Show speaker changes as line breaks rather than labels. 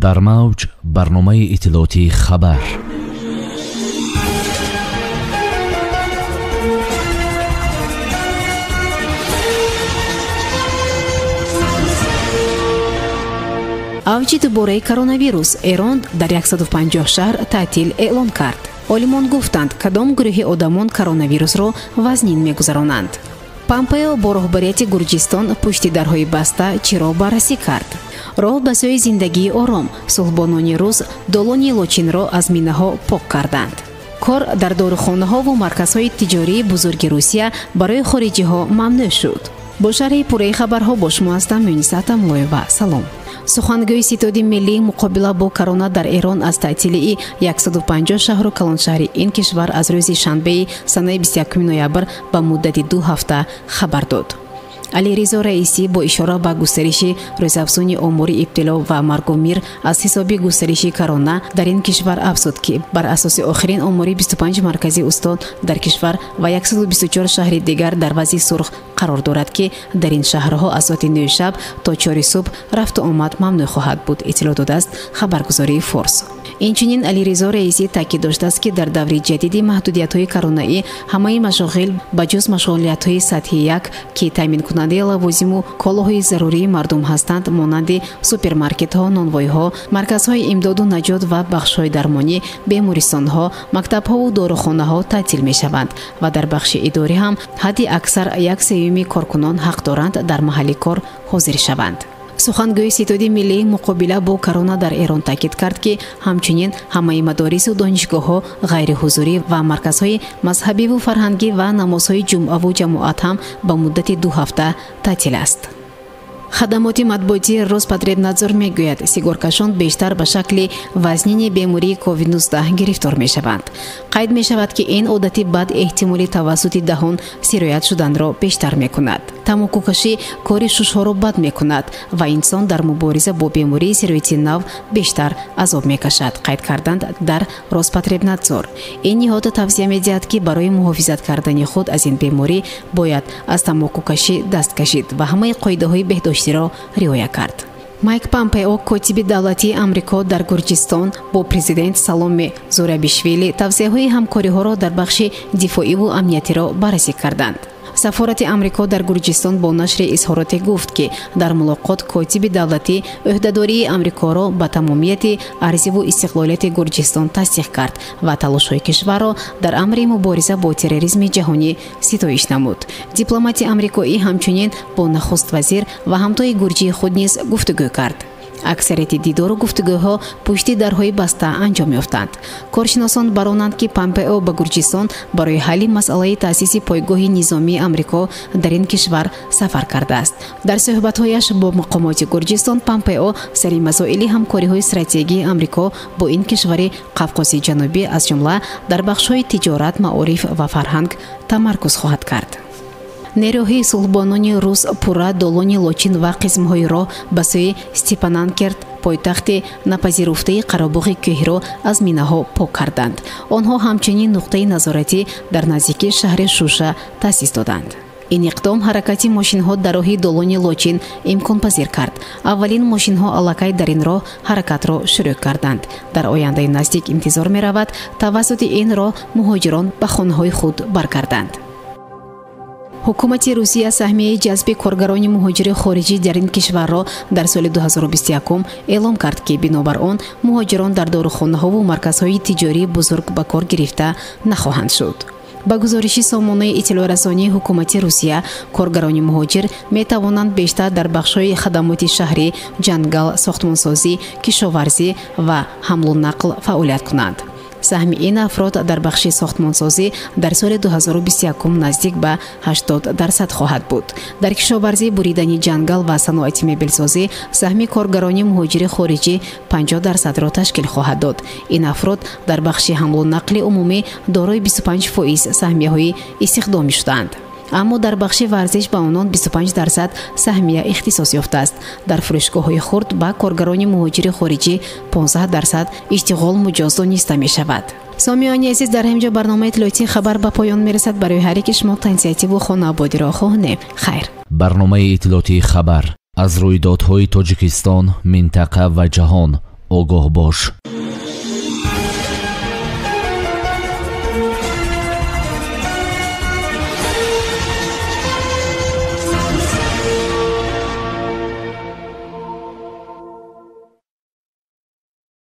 Дар мавҷ барномаи иттилоотии хабар.
Авҷи дубораи коронавирус. Эрон дар 150 шаҳр таътил эълон кард. Олимон гуфтанд, кадом гурӯҳи одамон коронавирусро вазнин мегузаронанд. Помпео бо роҳбарияти Гурҷистон пушти дарҳои баста чиро баррасӣ кард. Роҳ ба сӯи зиндагии ором. Сулҳбонони рус долони Лочинро аз минаҳо пок карданд. Кор дар дорухонаҳову марказҳои тиҷории бузурги Русия барои хориҷиҳо мамнӯъ шуд. Бо шарҳи пурраи хабарҳо бо шумо ҳастам Муниса Тамлоева. Салом. Сухангӯи ситоди миллии муқобила бо корона дар Эрон аз таътилии 150 шаҳру калоншаҳри ин кишвар аз рӯзи шанбеи санаи 21 ноябр ба муддати 2 ҳафта хабар дод. Алиризо Раисӣ бо ишора ба густариши рӯзафзуни омори ибтило ва маргу мир аз ҳисоби густариши корона дар ин кишвар афзуд, ки бар асоси охирин омори 25 маркази устон дар кишвар ва 124 шаҳри дигар дар вазъи сурх қарор дорад, ки дар ин шаҳрҳо аз соати 9 шаб то 4 субҳ рафту омад мамнӯъ хоҳад буд, иттилоъ додааст хабаргузории Форс. Инчунин Алиризо Раисӣ таъкид доштааст, ки дар даври ҷадиди маҳдудиятҳои коронаӣ ҳамаи машоғил ба ҷуз машғулиятҳои сатҳи як, ки таъминкунандаи лавозиму колоҳои зарурии мардум ҳастанд, монанди супермаркетҳо, нонвойҳо, марказҳои имдоду наҷот ва бахшҳои дармонӣ, бемористонҳо, мактабҳову дорухонаҳо таътил мешаванд ва дар бахши идорӣ ҳам ҳадди аксар 1/3 коркунон ҳақ доранд дар маҳалли кор ҳозир шаванд. Сухангӯи ситоди миллии муқобила бо корона дар Эрон таъкид кард, ки ҳамчунин ҳамаи мадорису донишгоҳҳо ғайриҳузурӣ ва марказҳои мазҳабиву фарҳангӣ ва намозҳои ҷумъаву ҷамоат ҳам ба муддати 2 ҳафта таътил аст. Хадамоти матбуотии Роспотребнадзор мегӯяд, сигоркашон бештар ба шакли вазнини бемории COVID-19 гирифтор мешаванд. Қайд мешавад, ки ин одати бад эҳтимоли тавассути даҳон сироят шуданро бештар мекунад. Тамокукашӣ кори шушҳоро бад мекунад ва инсон дар мубориза бо бемории сирояти нав бештар азоб мекашад, қайд карданд дар Роспотребнадзор. Ин ниҳод тавсия медиҳад, ки барои муҳофизат кардани худ аз ин беморӣ бояд аз тамокукашӣ даст кашид ва ҳамаи қоидаҳои беҳдоштиро риоя кард. Майк Помпео, котиби давлатии Амрико дар Гурҷистон, бо президент Саломе Зурабишвили тавсияҳои ҳамкориҳоро дар бахши дифоиву амниятиро баррасӣ карданд. Сафорати Амрико дар Гурҷистон бо нашри изҳороте гуфт, ки дар мулоқот котиби давлатӣ ӯҳдадории Амрикоро ба тамомияти арзиву истиқлолияти Гурҷистон тасдиқ кард ва талошҳои кишварро дар амри мубориза бо терроризми ҷаҳонӣ ситоиш намуд. Дипломати амрикоӣ ҳамчунин бо нахуствазир ва ҳамтои гурҷии худ низ гуфтугӯ кард. Аксарияти дидору гуфтугӯҳо пушти дарҳои баста анҷом ёфтанд. Коршиносон баронанд, ки Помпео ба Гурҷистон барои ҳалли масъалаи таъсиси пойгоҳи низомии Амрико дар ин кишвар сафар кардааст. Дар суҳбатҳояш бо мақомоти Гурҷистон Помпео сари масоили ҳамкориҳои стратегии Амрико бо ин кишвари Қавқоси Ҷанубӣ, аз ҷумла дар бахшҳои тиҷорат, маориф ва фарҳанг тамаркуз хоҳад кард. Нерӯҳои сулҳбонони рус пурра долони Лочин ва қисмҳои роҳ ба сӯи Степанакерт, пойтахти напазируфтаи Қарабоғи кӯҳиро аз минаҳо пок карданд. Онҳо ҳамчунин нуқтаи назоратӣ дар наздикии шаҳри Шуша таъсис доданд. Ин иқдом ҳаракати мошинҳо дар роҳи долони Лочин имконпазир кард. Аввалин мошинҳо аллакай дар ин роҳ ҳаракатро шурӯъ карданд. Дар ояндаи наздик интизор меравад, тавассути ин роҳ муҳоҷирон ба хонаҳои худ баргарданд. Ҳукумати Русия саҳмияи ҷазби коргарони муҳоҷири хориҷӣ дар ин кишварро дар соли 2021 эълон кард, ки бинобар он муҳоҷирон дар дорухонаҳову марказҳои тиҷории бузург ба кор гирифта нахоҳанд шуд. Ба гузориши сомонаи иттилоърасонии ҳукумати Русия, коргарони муҳоҷир метавонанд бештар дар бахшҳои хадамоти шаҳрӣ, ҷангал, сохтмонсозӣ, кишоварзӣ ва ҳамлу нақл фаъолият кунанд. Саҳми ин афрод дар бахши сохтмонсозӣ дар соли 2021 наздик ба 80% хоҳад буд. Дар кишоварзӣ, буридани ҷангал ва саноати мебелсозӣ саҳми коргарони муҳоҷири хориҷӣ 50%-ро ташкил хоҳад дод. Ин афрод дар бахши ҳамлу нақли умумӣ дорои 25% саҳмияҳои истихдомӣ шуданд. Аммо дар бахши варзиш ба онон 25% саҳмия ихтисос ёфтааст. Дар фурӯшгоҳҳои хурд ба коргарони муҳоҷири хориҷӣ 15% иштиғол муҷоз дониста мешавад. Сомиёни азиз, дар ҳамин ҷо барномаи иттилоотии хабар ба поён мерасад. Барои ҳар яки шумо тансиҳативу хонаободиро хоҳонем. Хайр.
Барномаи иттилоотии хабар аз рӯйдодҳои Тоҷикистон, минтақа ва ҷаҳон Огоҳ бош.